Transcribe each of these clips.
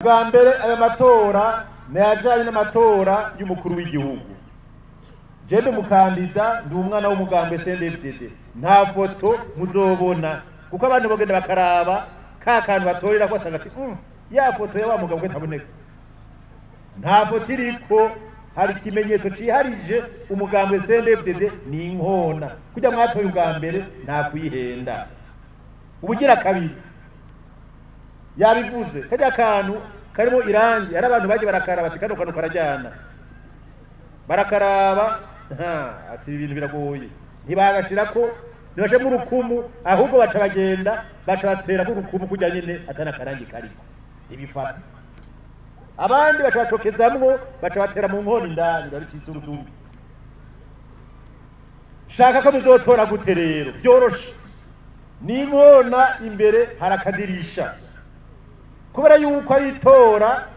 Bwa mbere, aya matora nayajanye n'amatora y'umukuru w'igihugu. Jembe mukandida, ndi umwana w'umugambwe CNDD-FDD. Nta foto muzobona, kuko abantu bagenda bakaraba ka kantu batorera ko basanga ati ya foto ya wa mugabo ntaboneka. Nta foto iriko, hari ikimenyetso ciharije umugambwe CNDD-FDD, ni inkona. Kujya mwatoye ubwa mbere, nta kwihenda. Ubugira kabiri, yabivuze, kajya kantu karimo irangi, hari abantu bagiye barakaraba ati kano kantu karajyana, barakaraba ati ibintu biragoye, ntibagashirako, ntibashiramo urukumu, ahubwo baca bagenda baca bateramo urukumu kujya nyine atana karangi kariko ibifata. Abandi baca bacokezamwo, baca batera mu nkono indani, babicitse urudubi. Shaka ko muzotora gute rero? Vyoroshe, ni inkona, imbere hari akadirisha. Kubera yuko ari itora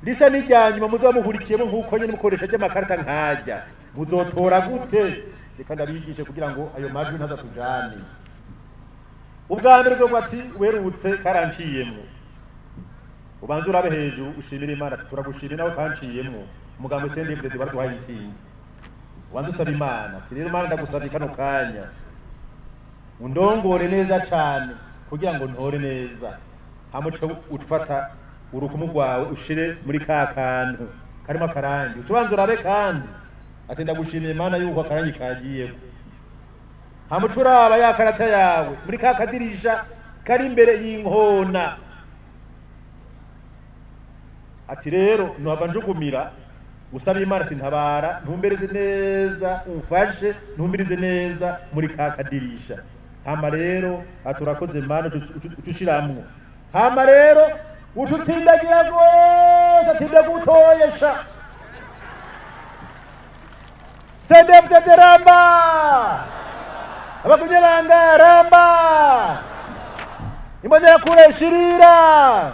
risa n'irya nyuma muzoba muhurikiyemo, nk'uko nyine mukoresha ry'amakarita nkajya, muzotora gute? Reka ndabigishe kugira ngo ayo majwi ntazatujane. Ubwa mbere uzovuga ati werutse karanciyemwo, ubanze urabe hejuru, ushimire Imana ati turagushimira nawe kanciyemwo, umugambwe CNDD-FDD baraduhaye intsinzi. Ubanze usaba Imana ati rero Imana, ndagusavye kano kanya undongore neza cane kugira ngo ntore neza. Hama uce ufata urukumu rwawe, ushire muri ka kantu karimo akarangi, uce ubanza urabe kandi ati ndagushimiye Imana yuko akarangi kagiyeko. Hama uce uraba ya karata yawe muri ka kadirisha kari imbere y'inkona, ati rero ntuhava njugumira, usaba Imana ati ntabara, ntumbereze neza, umfashe ntumbirize neza muri ka kadirisha. Hama rero ati urakoze Mana, uce ushiramwo. Hama rero uca utsindagira rwose ati ndagutoye sha. CNDD-FDD ramba! Abagumye banga ramba! Imbonerakure shirira!